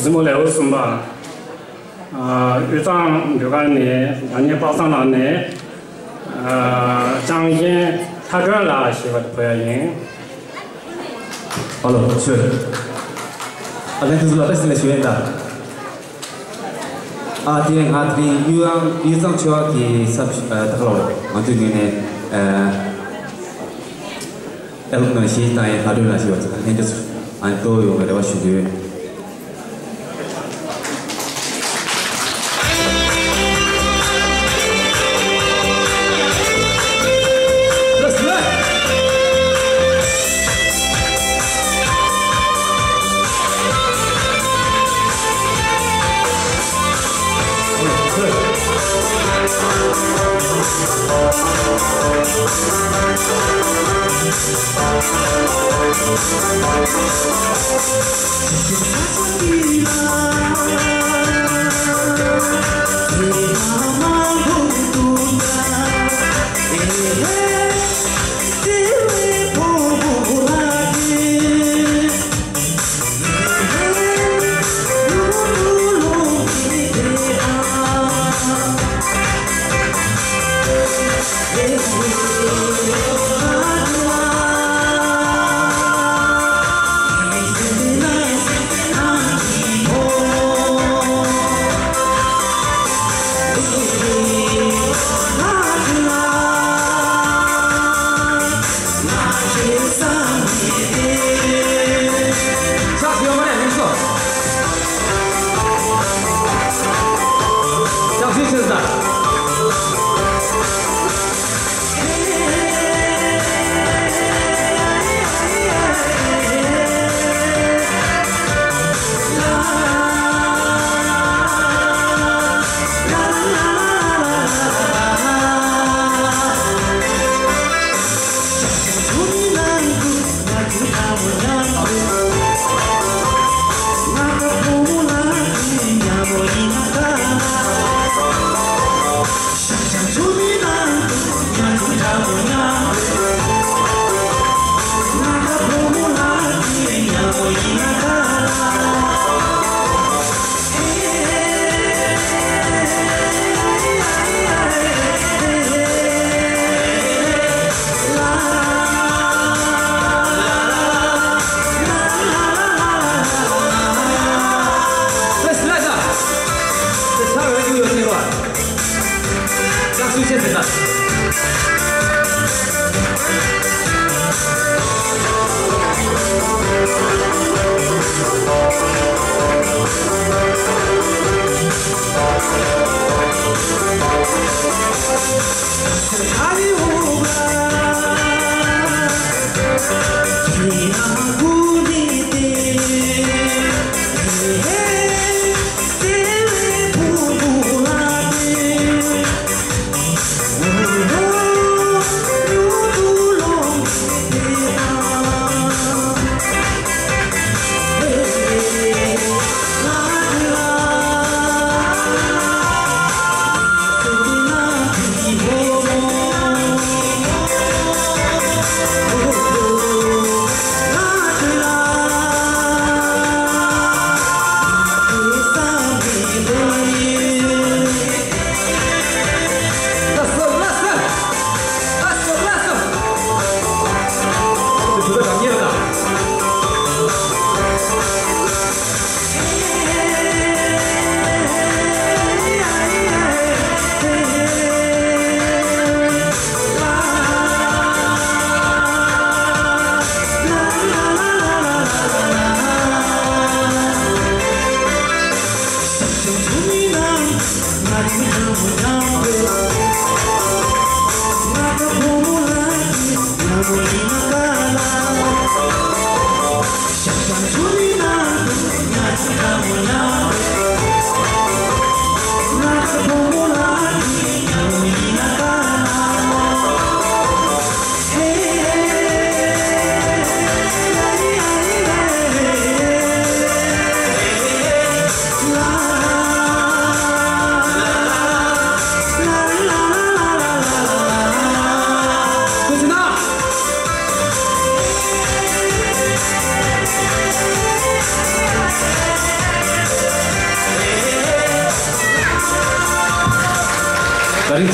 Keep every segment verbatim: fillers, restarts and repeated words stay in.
གཟིགས་མོ་ལེའུ་གསུམ་པ། ཨ། དབུས་གཙང་སྒྲོལ་དཀར་ནས་ཟླ་ཉིན་དཔག་བསམ་ལགས་ནས། ཨ། ལྕང་ཡན་ལྷ་སྒྲོན་ལགས་ཞེས་པ་དེ་ཕུལ་ཡ་ཡིན། ཨ་ལོ་ཆོས། ཨ་ལན་དུ་ཟུ་ལ་པེ་སི་ལེ་ཞུ་ཡན་ད། ཨ་དེ་ང་དེ་རིང་དབུས་གཙང་དབུས་གཙང་ཆོས་བརྒྱུད་ཀྱི་ས་ཨ་ད་ག་ལ་ང་ཚོའི་ངོས་ནས་ཨ། ཨེ་ལོ་ན་ཤེས་དང་ཡན་ལྷ་སྒྲོན་ལ་ཞེས་པ་ཚོ་ལྷན་རྒྱས་ཚོ་ཨ་ནི་གཏོད་ཡོང་བའི་རེ་བ་ཞུ་རྒྱུ་ཡོད།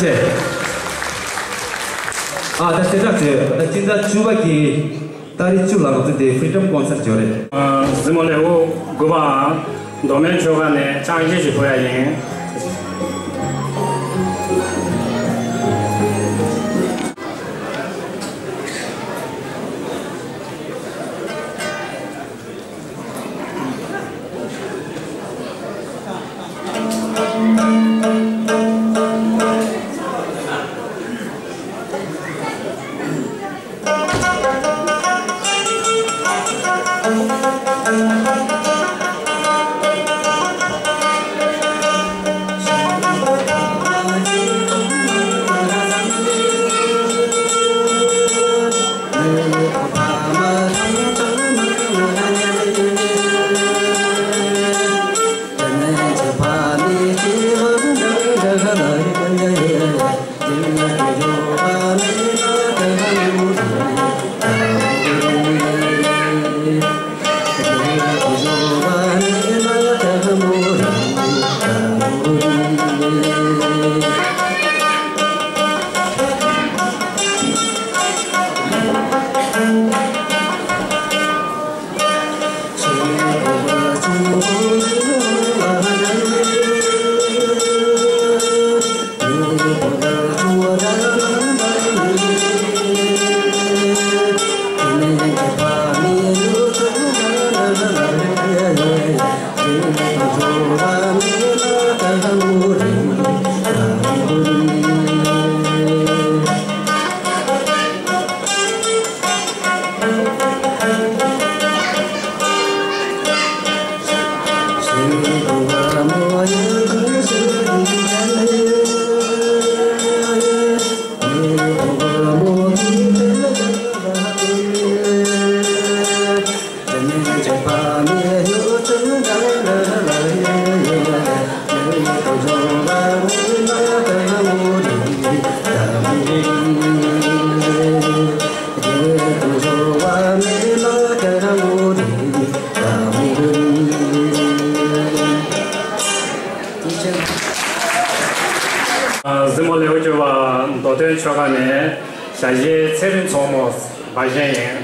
ཆེ། ཨ་ད་ཞེ་དྲག་བྱོས། ད་སྤྱི་ཟླ་བཅུ་པ་གི་ཏ་རིག་བཅུ་ལ་ང་ཚོ་དེ་Freedom Concert བྱོས་རེད། གཟིགས་མོ་ལེའུ་དགུ་པའང་མདོ་སྨད་ཆོལ་ཁ་ནས་ཕྱག་བཞེས་ཤིག་ཕུལ་ཡ་ཡིན། གཟིགས་མོ་ལེའུ་བཅུ་པ་མདོ་སྟོད་ཆོལ་ཁ་ནས་ཞལ་གཞས་ཚེ་རིང་མཚོ་མོ་པར་བཞེངས་ཡིན།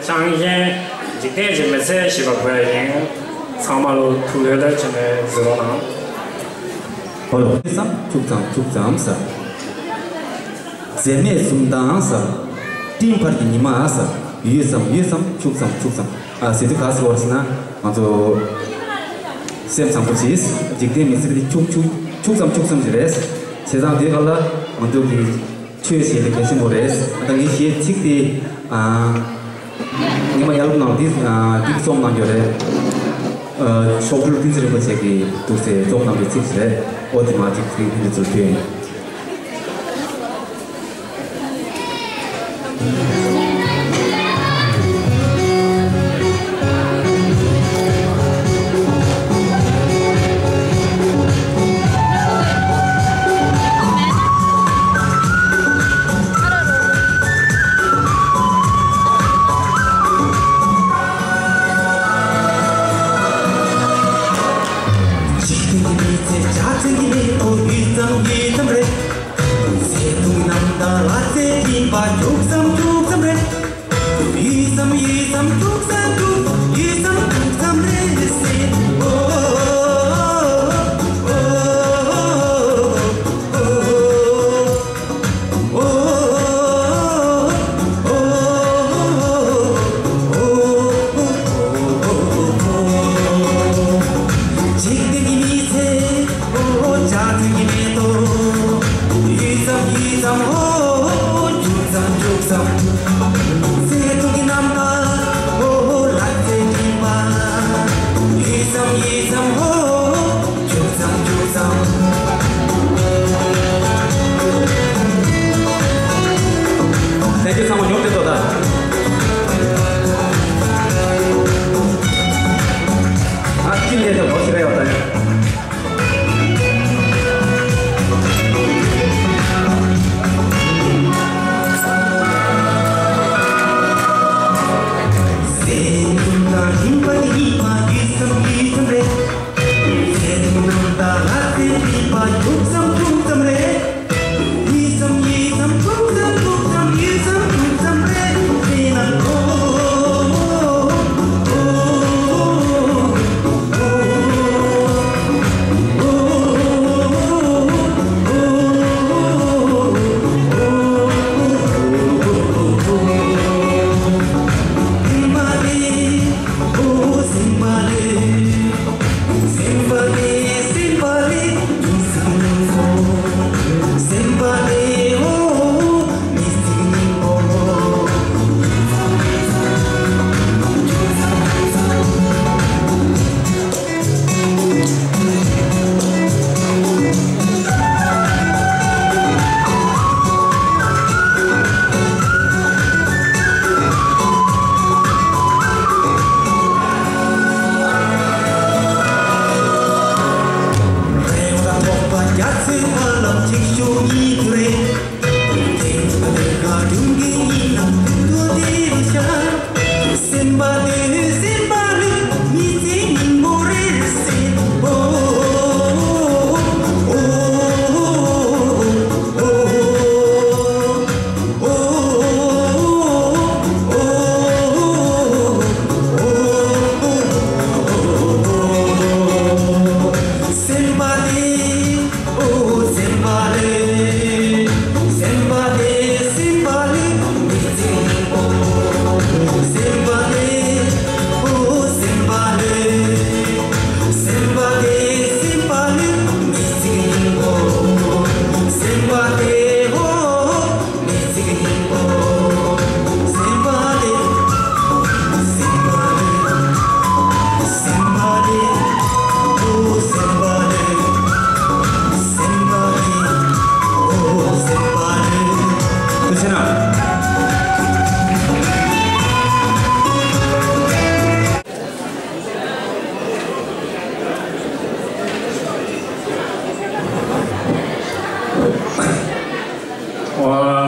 ཅང་ཡན། འཇིག་རྟེན་གྱི་མི་ཚེ་ཞེས་པ་འབོད་ཡ་ཡིན། ཚང་མ་ལོ་ཐུགས་ལྷོད་ལྷོད་བྱས་ནས་གཟིགས་རོགས་གནང་། ཨོ་ལོ། ཙམ་ཁྱུག་ཙམ་ཁྱུག་ཙམ་ཟེར། མཛེས་མའི་འཛུམ་མདངས་ཟེར། སྤྲིན་བར་གྱི་ཉི་མ་ཟེར། ཡུད་ཙམ་ཡུད་ཙམ་ཁྱུག་ཙམ་ཁྱུག་ཙམ། ཨ་ཟེར་དུས་ག་ཟེར་བ་ཟེར་ན། ང་ཚོ་སེམས་བཟང་པོ་བྱེད། འཇིག་རྟེན་མི་ཚེ་འདི་ཁྱུག་ཁྱུག་ཁྱུག་ཙམ་ཁྱུག་ཙམ་ཞིག་རེད། བྱས་ཙང་དེ་ག་ལ་ང་ཚོ་གི་ཆོས་བྱེད་ལ་གལ་ཆེན་པོ་རེད། ད་ངས་བཤད་ཚིག་དེ། ཨ། ཉི་མ་ཡར་ལུང་ནང་འདི། ཨ། འདི་རྩོམ་གནང་རྒྱུ་རེད། ཨ། མཆོག་སྤྲུལ་ཀུན་གཟིགས་རིན་པོ་ཆེ་གིས་འདུག་སེ་རྩོམ་གནང་བའི་ཚིག་ཅིག་རེད། ཨོ་དེ་མ་ཅིག་ཚིག་འདི་ཚོ་ཐོས་ཡིན། འཇིག་རྟེན་གྱི་མི་ཚེ་ཆ་ཚང་གི་མེ་ཏོག་ཡུད་ཙམ་ཡུད་ཙམ་རེད། ཚེ་ཐུང་རྣམ་དག་ལ་རྩེ་སྦྱིན་པ་ཁྱུག་ཙམ་ཁྱུག་ཙམ་རེད། ཡུད་ཙམ་ཡུད་ཙམ་ཁྱུག་ཙམ་ཁྱུག་ཡུད་ཙམ་ཁྱུག་ཙམ་རེད་ཟེར། ཨོ། འཇིག་རྟེན་གྱི་མི་ཚེ། ཨོ། བྱ་དུས་ཀྱི་མེ་ཏོག་ཡུད་ཙམ་ཡུད་ཙམ། ཨོ། ཁྱུག་ཙམ་ཁྱུག་ཙམ། ཚེ་ཐུང་གི་རྣམ་ཐར། ཨོ། ལ་རྩེ་སྦྱིན་པ་ཡུད་ཙམ་ཡུད་ཙམ། ཨོ། ཁྱུག་ཙམ་ཁྱུག་ཙམ། ལྷན་རྒྱས་ཚང་མ་ཉོབ་སྟེ་ལྟོས་དང་། ཨ་ཙི་ལས་དང་ལོ་ཞིག་རེ་ཡོད་ད་ཡ།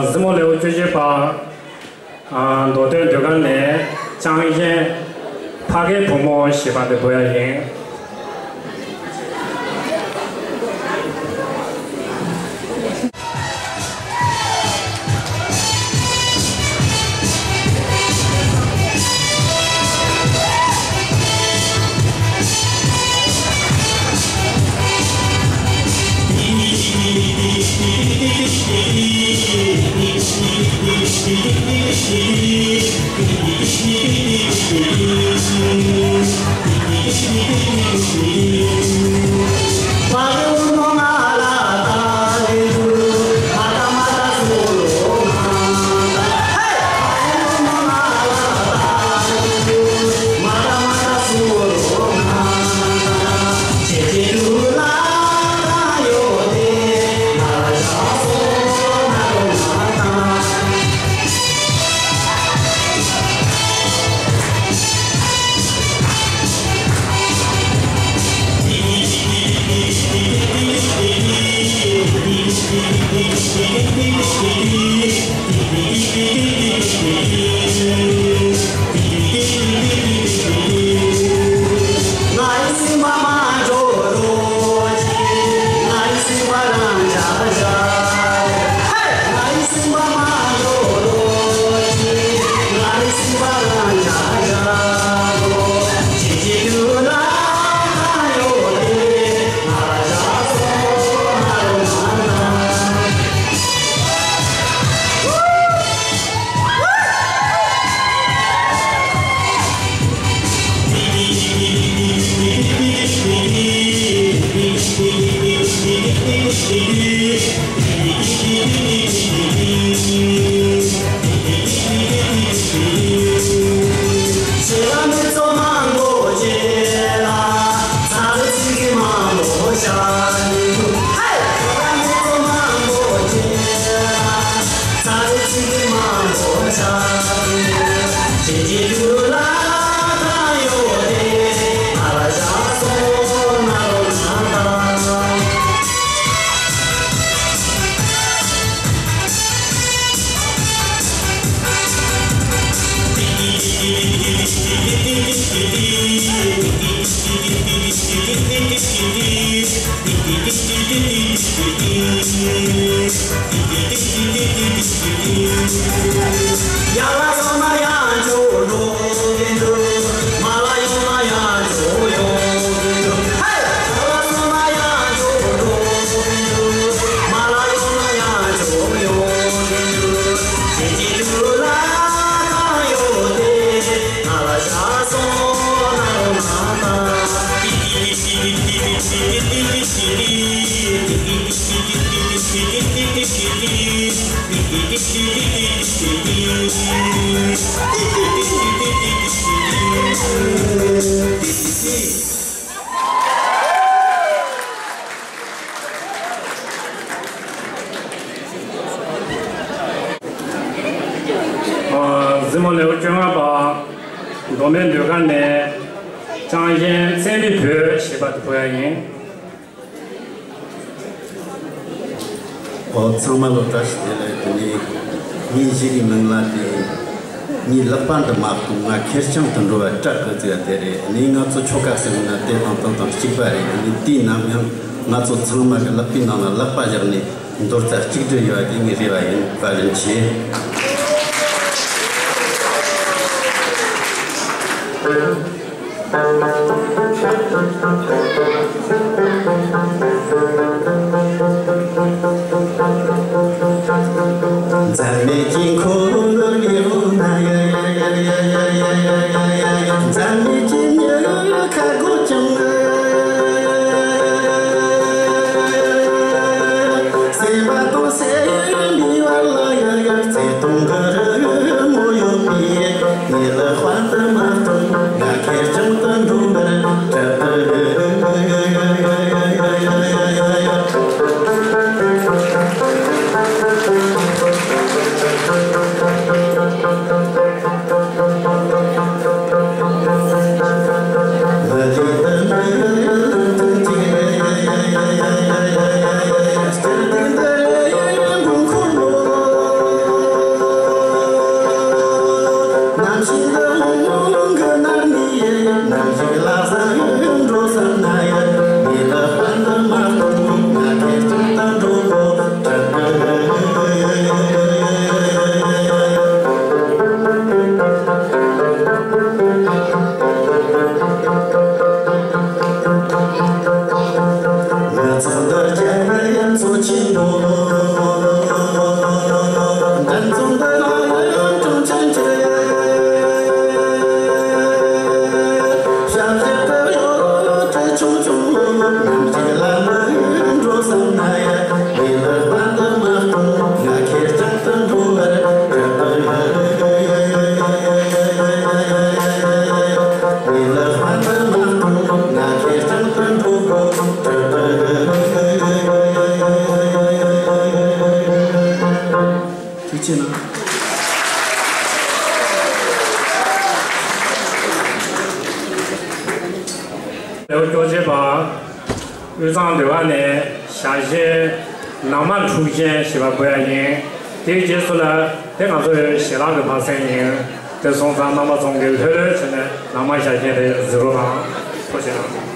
གཟིགས་མོ་ལེའུ་བཅུ་བཞི་པ། མདོ་སྟོད་ཟློས་གར་ནས་ཅང་ཡན། ཕ་གིའི་བུ་མོ་ཞེས་པ་འདི་འབོད་ཡ་ཡིན། གཟིགས་མོ་ལེའུ་བཅོ་ལྔ་པ། མདོ་སྨད་ཟློས་གར་ནས་ལྕང་གཞན་བཙན་པོའི་བུ་ཞེས་པ་དེ་བོ་ཡ་ཡིན། ཨོ། ཚང་མ་ལ་བཀྲ་ཤིས་བདེ་ལེགས། དེ་ནས་ངའི་གཞས་ཀྱི་མིང་ལ་དེ། ངའི་ལག་པ་འདི་མ་གཏོང་། ང་ཁེར་རྐྱང་དུ་འགྲོ་བ་སྐྲག་གི་ཟེར་བ་དེ་རེད། ཨ་ནི་ང་ཚོ་ཆོལ་ཁ་ཟེར་ན་དེ་དང་དེ་དང་གཅིག་པ་རེད། ཨ་ནི་དེའི་ནང་ཡང་ང་ཚོ་ཚང་མ་གི་ལག་པའི་ནང་ལ་ལག་པ་བཞག་ནས་མདོར་ཙམ་གཅིག་སྒྲིལ་ཡོད་པ་དེ་ངའི་རེ་བ་ཡིན། བཀའ་དྲིན་ཆེ། ཐུགས་རྗེ་གནང་། ལེའུ་བཅོ་བརྒྱད་པ། དབུས་གཙང་ཟློས་གར་ནས་ཞག་གཞས་ནང་མ་འཁྲུག་ཆེན་ཞེས་པ་བོ་ཡ་ཡིན། དེའི་རྗེས་སུ་ལ་དེ་ང་ཚོའི་ཞལ་ལག་གི་བར་གསེང་ཡིན། དེ་སོང་ཙང་རྣམ་པ་ཚོ་གིས་ལྷོད་ལྷོད་བྱས་ནས་ནང་མ་ཞག་གཞས་དེ་གཟིགས་རོགས་གནང་། ཐུགས་རྗེ་གནང་།